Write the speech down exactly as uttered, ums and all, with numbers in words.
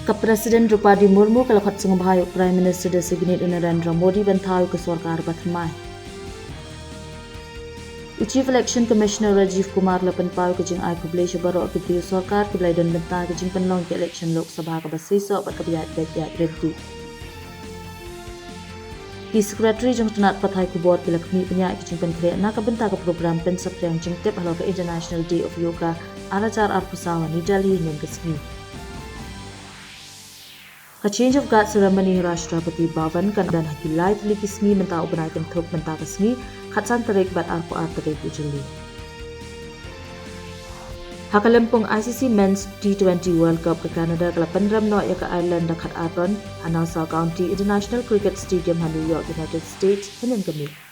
Ka President Droupadi Murmu ka la khot sngewbha ïa u Prime Minister Designate u Narendra Modi ban thaw ïa ka sorkar bathymmai. U Chief Election Commissioner Rajiv Kumar la pynpaw ïa ka jingai khublei sha baroh ki briew sorkar kiba la ïadon bynta ïa ka jingpynlong ka election Lok Sabha kaba seisoh bad kaba ïaid beit ïaid ryntih. Ki Secretary jong ka tnat pathai khubor ki la khmih bniah ïa ka jingpynkhreh na ka bynta ka program pynsaphriang jingtip halor ka International Day of Yoga ar hajar arphew saw ha New Delhi hynnin ka sngi. Ka Change of Guard Ceremony ha Rashtrapati Bhavan kan don ha ki lai tylli ki sngi mynta u bnai kynthup mynta ka sngi, khatsan tarik bad arphew ar tarik u Jylliew. Ha ka lympung I C C Men's T twenty World Cup, ka Canada ka la pynrem noh ïa ka Ireland da khatar run ha Nassau County International Cricket Stadium ha New York, United States hynnin ka miet.